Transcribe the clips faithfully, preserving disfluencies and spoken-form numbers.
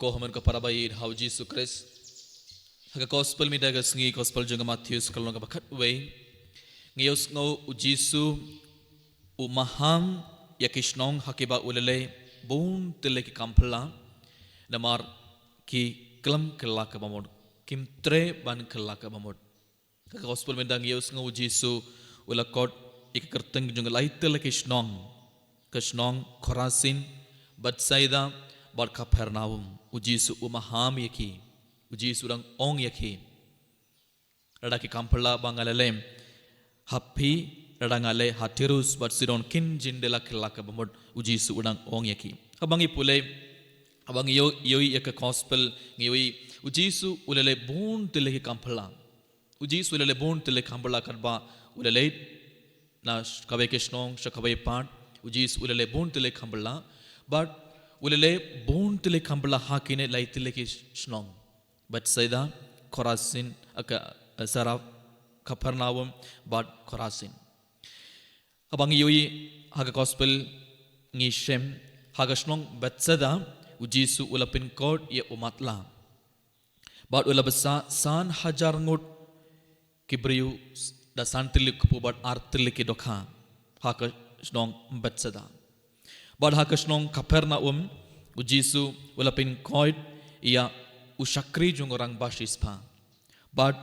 Ko hynmen ko para ba ïeit ha u Jisu Khrist. Ha ka gospel mynta ka sngi, gospel jong ka Mathaios, ka lynnong kaba khatwei. Ngi ïohsngew u Jisu u maham ïa ki shnong ha kiba u la leh bun tylli ki kam phylla, namar ki khlem kylla kaba mut, kim treh ban kylla kaba mut. Ka gospel mynta ngi ïohsngew u Jisu u la khot ïa ka kyrteng jong lai tylli ki shnong. Ka shnong Khorasin, Bethsaida, bad Kapernaum. U Jisu u maham ïa ki. U Jisu u dang ong ïa ki. Lada ki kam phylla ba nga la leh ha phi, lada nga leh ha Tirus bad Sidon, kin jin da la kylla kaba mut, u Jisu u dang ong ïa ki. Haba ngi pule, haba ngi ïoh, ïohi ïa ka gospel, ngi ïohi u Jisu u la leh bun tylli ki kam phylla. U Jisu u la leh bun tylli ki kam phylla katba u la leit na sh-, kawei ka shnong sha kawei pat. U Jisu u la leh bun tylli ki kam phylla. Bad u la leh bun tylli ki kam phylla ha kine lai tylli ki sh-, shnong. Bethsaida, Khorasin, aka, Saraf, Kapernaum, bad Khorasin. Haba ngi ïohi ha ka gospel ngi shem, ha ka shnong Bethsaida, u Jisu u la pynkhot ïa u matlah. Bad u la bsa san hajar ngut ki briew da san tylli ki kpu bad ar tylli ki dohkha ha ka shnong Bethsaida. Bad ha ka shnong Kapernaum, u Jisu u la pynkhot ïa u shakri jong u rangbah shispah. Bad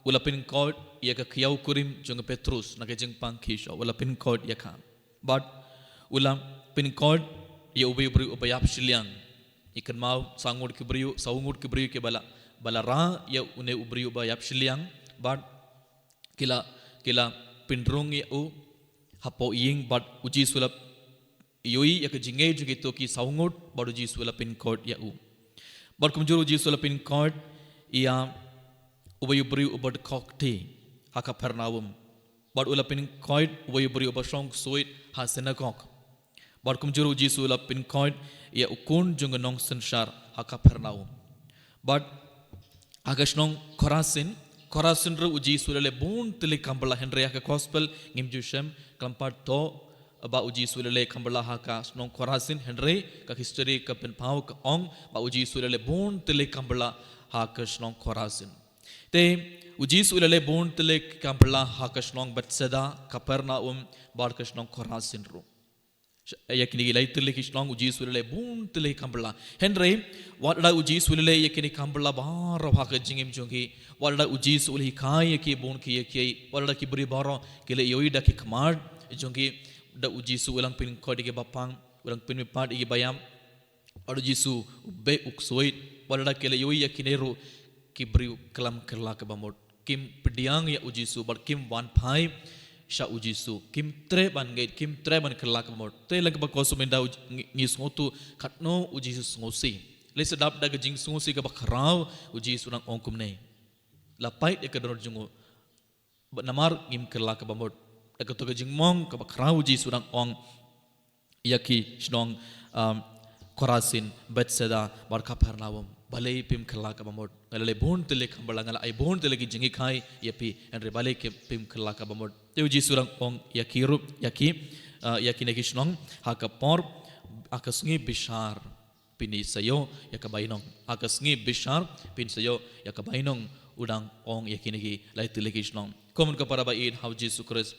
u la pynkhot ïa ka khiaw kurim jong u Petrus na ka jingpang ki sha, u la pynkhot ïa ka. Bad u la pynkhot ïa uwei u briew uba ïap shiliang. Ngi kynmaw saw ngut ki briew, saw ngut ki briew kiba la, ba la rah ïa une u briew uba ïap shiliang. Bad ki la, ki la pynrung ïa u hapoh ïing, bad u Jisu u la ïohi ïa ka jingngeit jong kito ki saw ngut, bad u Jisu u la pynkhot ïa u. Bad kumjuh u Jisu u la pynkhot ïa uwei u briew uba dkhot kti ha Kapernaum. Bad u la pynkhot uwei u briew uba shong ksuid ha synagog. Bad kumjuh u Jisu u la pynkhot ïa u khun jong u nongsynshar ha Kapernaum. Bad ha ka shnong Khorasin, Khorasin ruh u Jisu u la leh bun tylli ki kam phylla, hynrei ha ka gospel ngim ju shem khlem pat thoh ba u Jisu u la leh kam phylla ha ka shnong Khorasin, hynrei ka history ka pynpaw, ka ong ba u Jisu u la leh bun tylli ki kam phylla ha ka shnong Khorasin. Te u Jisu u la leh bun tylli ki kam phylla ha ka shnong Bethsaida, Kapernaum, bad ka shnong Khorasin ruh. Ïa kine ki lai tylli ki shnong u Jisu u la leh bun tylli ki kam phylla. Hynrei wat la u Jisu u la leh ïa kine ki kam phylla baroh ha ka jingim jong ki, wat la u Jisu u la hikai ïa ki bun kiei kiei, wat la ki briew baroh ki la ïohi da ki khmat jong ki, da u Jisu u la pynkhot ïa ki bapang, u la pynmihpat ïa ki baïap, wat la u Jisu u beh u ksuid, wat la ki la ïohi ïa kine ruh, ki briew khlem kylla kaba mut. Kim pdiang ïa u Jisu, bad kim wan phai sha u Jisu. Kim treh ban ngeit, kim treh ban kylla kaba mut. Te lyngba ka gospel mynta u J-, ngi, ngi sngewthuh katno u Jisu sngewsih. Lehse dap da ka jingsngewsih kaba khraw, u Jisu u dang ong kumne. La pait ïa ka dohnud jong u. Bad namar ngim kylla kaba mut. Da kato ka jingmong kaba khraw u Jisu u dang ong ïa ki shnong, um, Khorasin, Bethsaida, bad Kapernaum. Balei phim kylla kaba mut? Nga la leh bun tylli ki kam phylla, nga la ai bun tylli ki jinghikai ïa phi, hynrei balei phim kylla kaba mut? Te u Jisu u dang ong ïa ki ruh, ïa ki, uh, ïa kine ki shnong, ha ka por, ha ka sngi bishar phin sa ïoh ïa ka bainong. Ha ka sngi bishar phin sa ïoh ïa ka bainong, u dang ong ïa kine ki lai tylli ki shnong. Ko hynmen ko para ba ïeit ha u Jisu Khrist.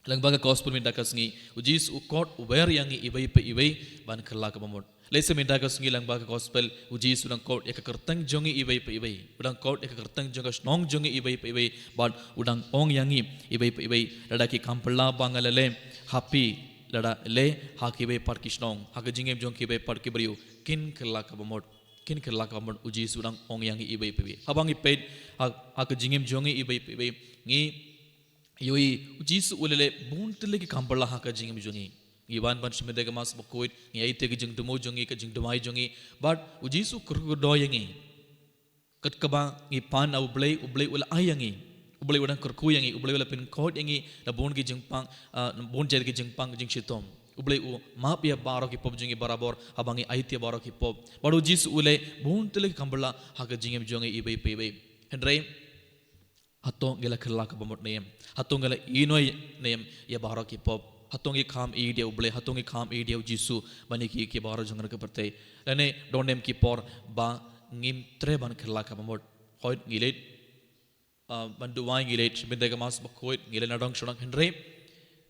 Lyngba ka gospel mynta ka sngi, u Jisu u khot u wer ïa ngi iwei pa iwei ban kylla kaba mut. Lehse mynta ka sngi lyngba ka gospel, u Jisu u dang khot ïa ka kyrteng jong ngi iwei pa iwei. U dang khot ïa ka kyrteng jong ka shnong jong ngi iwei pa iwei. Bad u dang ong ïa ngi iwei pa iwei. Lada ki kam phylla ba nga la leh ha phi, lada leh ha kiwei pat ki shnong, ha ka jingim jong kiwei pat ki briew, kin kylla kaba mut. Kin kylla kaba mut, u Jisu u dang ong ïa ngi iwei pa iwei. Haba ngi peit ha, ha ka jingim jong ngi iwei pa iwei, ngi ïohi u Jisu u la leh bun tylli ki kam phylla ha ka jingim jong ngi. Ngi wan ban shim ïa ka Mass bakhuid, ngi aiti ïa ka jingthmu jong ngi, ka jingduwai jong ngi. Bad u Jisu u kyrkhu kyrdoh ïa ngi. Kat kaba ngi pan ha U Blei, U Blei u la ai ïa ngi. U Blei u dang kyrkhu ïa ngi, U Blei u la pynkhot ïa ngi na bun ki jingpang, ah, na bun jait ki jingpang jingshitom. U Blei u map ïa baroh ki pop jong ngi barabor, haba ngi aiti ïa baroh ki pop. Bad u Jisu u leh bun tylli ki kam phylla ha ka jingim jong ngi iwei pa iwei. Hynrei hato ngi la kylla kaba mut ne em? Hato ngi la ïehnoh ne em ïa baroh ki pop? Hato ngi kham ïeit ïa U Blei, hato ngi kham ïeit ïa U Jisu ban ïa ki, ki baroh jong ka pyrthei. Lane don ne em ki por ba ngim treh ban kylla kaba mut. Hooid ngi leit, ah, ban duwai, ngi leit sha bynta ka Mass Bakhuid, ngi leit nadong sha nadong, hynrei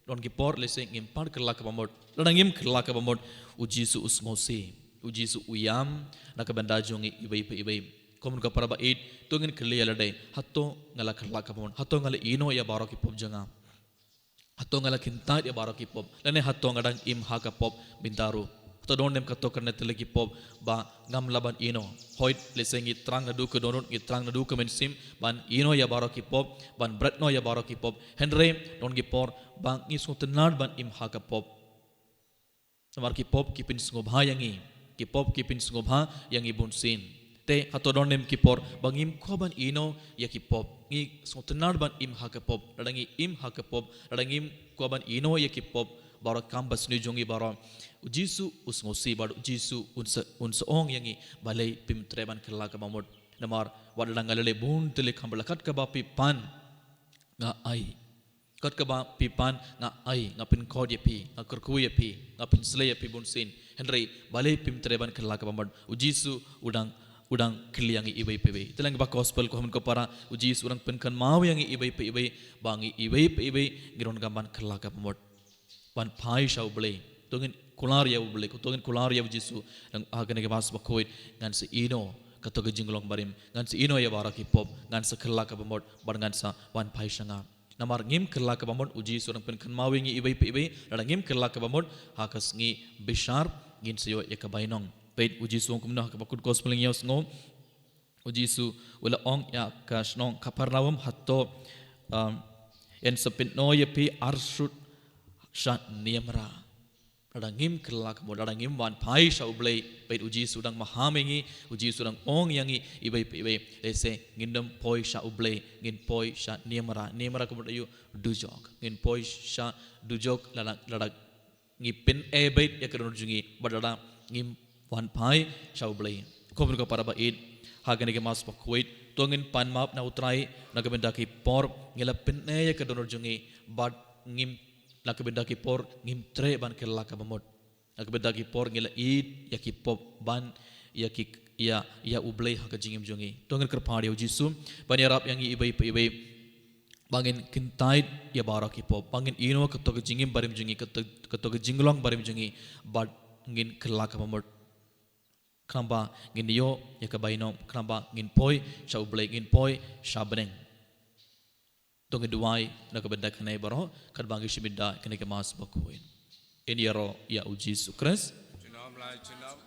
don ki por lehse ngim pat kylla kaba mut. Lada ngim kylla kaba mut, U Jisu u sngewsih, U Jisu u ïam na ka bynta jong ngi iwei pa iwei. Ko hynmen ko para ba ïeit, to ngin kylli ïa lade, hato nga la kylla kaba mut, hato nga la ïehnoh ïa baroh ki pop jong nga? Hato nga la kyntait ïa baroh ki pop, lane hato nga dang im ha ka pop mynta ruh? Hato don ne em katto katne tylli ki pop ba ngam lah ban ïehnoh? Hooid, lehse ngi thrang naduh ka dohnud, ngi thrang naduh ka mynsiem ban ïehnoh ïa baroh ki pop, ban bret noh ïa baroh ki pop. Hynrei don ki por ba ngi sngewtynnad ban im ha ka pop. Namar ki pop ki pynsngewbha ïa ngi, ki pop ki pynsngewbha ïa ngi bunsien. Te hato don ne em ki por ba ngim kwah ban ïehnoh ïa ki pop? Ngi sngewtynnad ban im ha ka pop. Lada ngi im ha ka pop, lada ngim kwah ban ïehnoh ïa ki pop baroh, kam basniew jong ngi baroh, U Jisu u sngewsih bad U Jisu un sa, un sa ong ïa ngi, balei phim treh ban kylla kaba mut? Namar wat la nga la leh bun tylli kham bha, la kat kaba phi pan nga ai. Kat kaba phi pan nga ai, nga pynkhot ïa phi, nga kyrkhu ïa phi, nga pynsleh ïa phi bunsien. Hynrei balei phim treh ban kylla kaba mut? U Jisu u dang, u dang kylli ïa ngi iwei pa iwei. Te lang ba gospel ko hynmen ko para, U Jisu u dang pynkynmaw ïa ngi iwei pa iwei ba ngi iwei pa iwei ngi donkam ban kylla kaba mut, ban phai sha U Blei. To ngin kular ïa U Blei, to ngin kular ïa U Jisu, nang ha kane ka Mass Bakhuid, ngan sa ïehnoh katto ka jinglong barim, ngan sa ïehnoh ïa baroh ki pop, ngan sa kylla kaba mut, bad ngan sa wan phai sha nga. Namar ngim kylla kaba mut, U Jisu u dang pynkynmaw ïa ngi iwei pa iwei, lada ngim kylla kaba mut, ha ka sngi bishar ngin sa ïoh ïa ka bainong. Peit U Jisu u ong kumno ha kaba kut gospel ngi ïohsngew. U Jisu u la ong ïa ka shnong Kapernaum, hato, um, yn sa pynïehnoh ïa phi arsut sha niamra? Lada ngim kylla kaba mut, lada ngim wan phai sha U Blei, peit U Jisu u dang maham ïa ngi, U Jisu u dang ong ïa ngi iwei pa iwei, lehse ngin nym poi sha U Blei, ngin poi sha niamra, niamra ka mut aïu? Dujok. Ngin poi sha dujok lada, lada ngi pynïaid beit ïa ka dohnud jong ngi, bad lada ngim wan phai sha U Blei. Ko hynmen ko para ba ïeit, ha kane ka Mass Bakhuid, to ngin pan map na U Trai na ka bynta ki por ngi la pynïaid ïa ka dohnud jong ngi, bad ngim, na ka bynta ki por ngim treh ban kylla kaba mut. Na ka bynta ki por ngi la ïeit ïa ki pop ban ïa ki, ïa, ïa U Blei ha ka jingim jong ngi. To ngin kyrpad ïa U Jisu ban ïarap ïa ngi iwei pa iwei ba ngin kyntait ïa baroh ki pop, ba ngin ïehnoh katto ka jingim barim jong ngi, katto, katto ka jinglong barim jong ngi, bad ngin kylla kaba mut. Khnang ba ngin ïoh ïa ka bainong, khnang ba ngin poi sha U Blei, ngin poi sha bneng. To ngin duwai na ka bynta kane baroh katba ngi shim bynta kane ka Mass Bakhuid. Ngin ïaroh ïa U Jisu Khrist. Junom la junom.